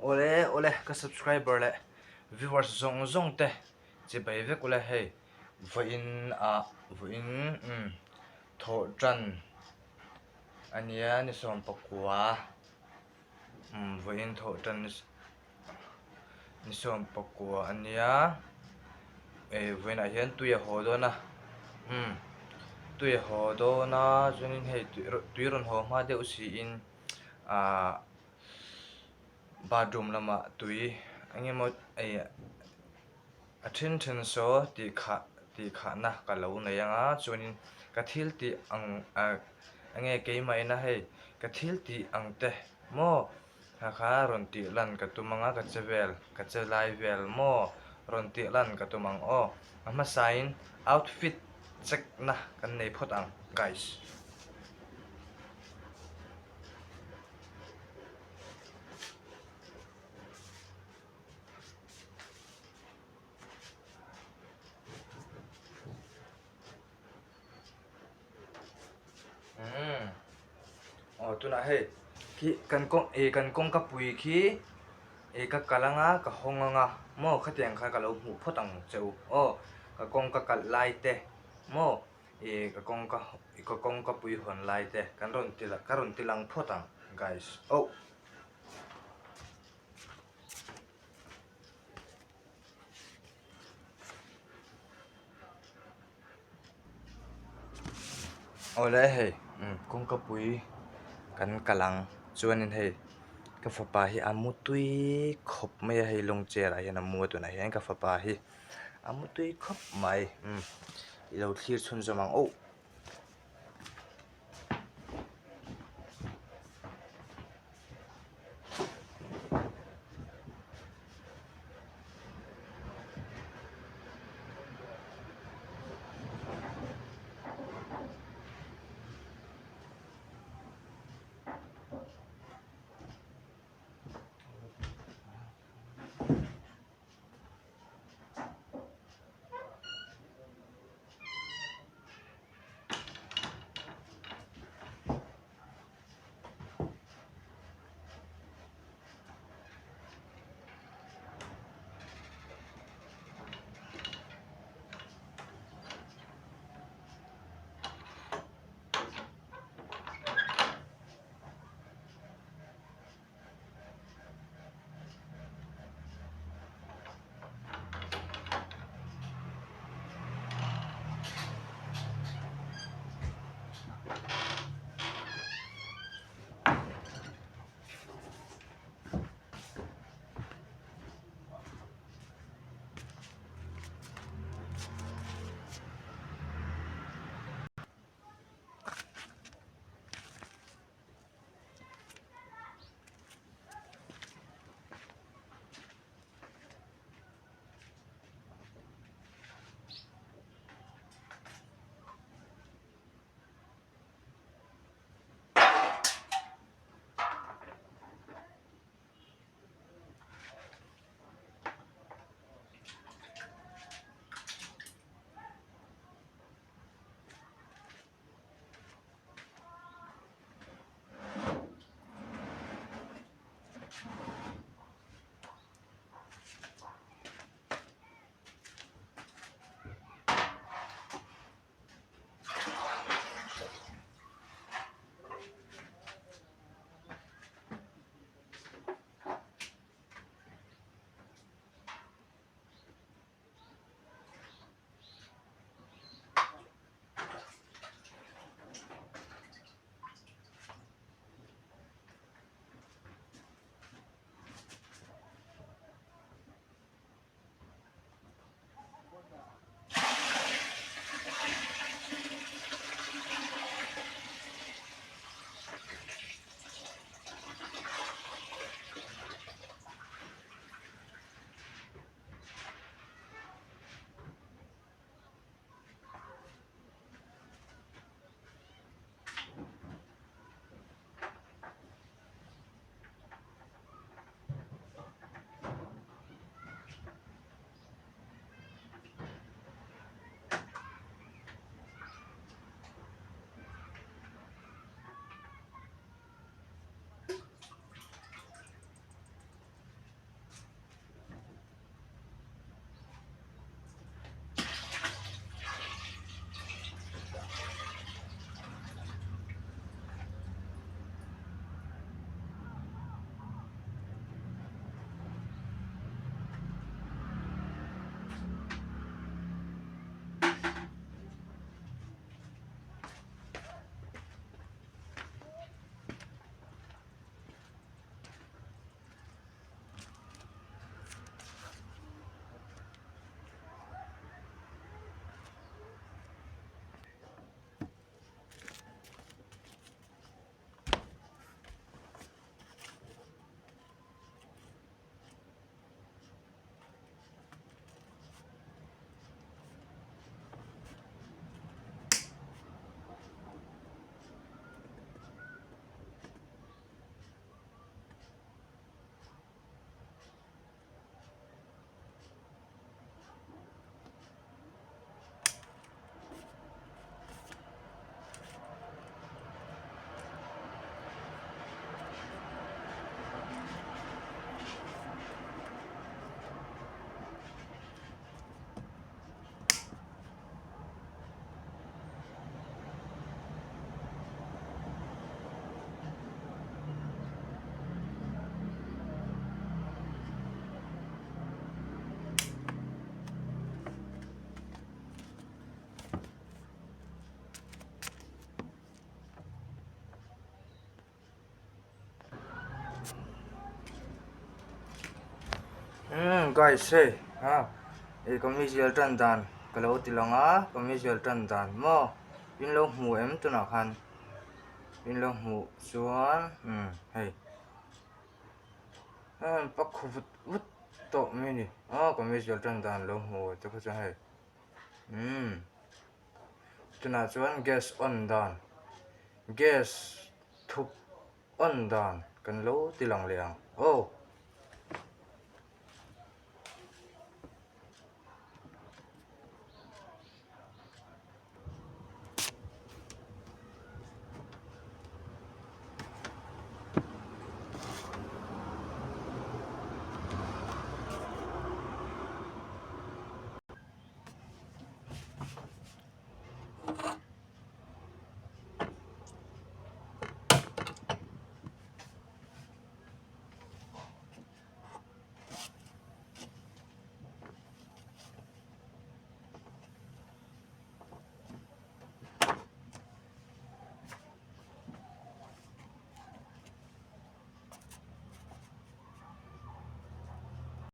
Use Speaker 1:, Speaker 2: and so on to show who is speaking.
Speaker 1: Awle awle ka subscriber leh viewers zawng zawng te chibai vek ula hei vawiin ah vawiin umm thawh tan a nia ni 19 umm vawiin thawh tan ni Ni 19 a nia eh vawiinah hian tui a haw dawn a umm tui a haw dawn a chuanin hei tui rawn haw hma deuh siin ahh bathroom lamah tui eng emaw eh a then then saw tih khah tih khahna ka lo nei ang a chuanin ka thil tih ang ah eng nge keimah ina hei ka thil tih ang te maw. Kha kha rawn tih lan ka tum ang a, ka che vel, ka che lai vel maw? Rawn tih lan ka tum ang aw. A hmasain outfit check na kan nei phawt ang guys. Umm aw tunah hei khi kan kawng ih kan kawngka pui khi ih ka kal anga ka hawng anga maw khatiang kha ka lo hmuh phawt ang che u aw ka kawngka kalh lai te maw ih ka kawngka ka kawngka pui hawn lai te kan rawn ti ka rawn ti lang phawt ang guys oh. Awle hei kawngka pui kan kal ang chuanin hei ka fapa hi a mu tui khawp mai a hei lawng chair ah hian a mu a tunah hian ka fapa hi a mu tui khawp mai i lo thlir chhunzawm ang oh. Umm guys hei ha ih ka meizial tan dan ka lo ti lang a ka meizial tan dan maw in lo hmu em tunah khan in lo hmuh chuan umm hei an pak khu vut vut tawh mai a ni aw ka meizial tan dan lo hmu te kha chuan hei umm tunah chuan gas on dan gas thup on dan kan lo ti lang leh ang aw.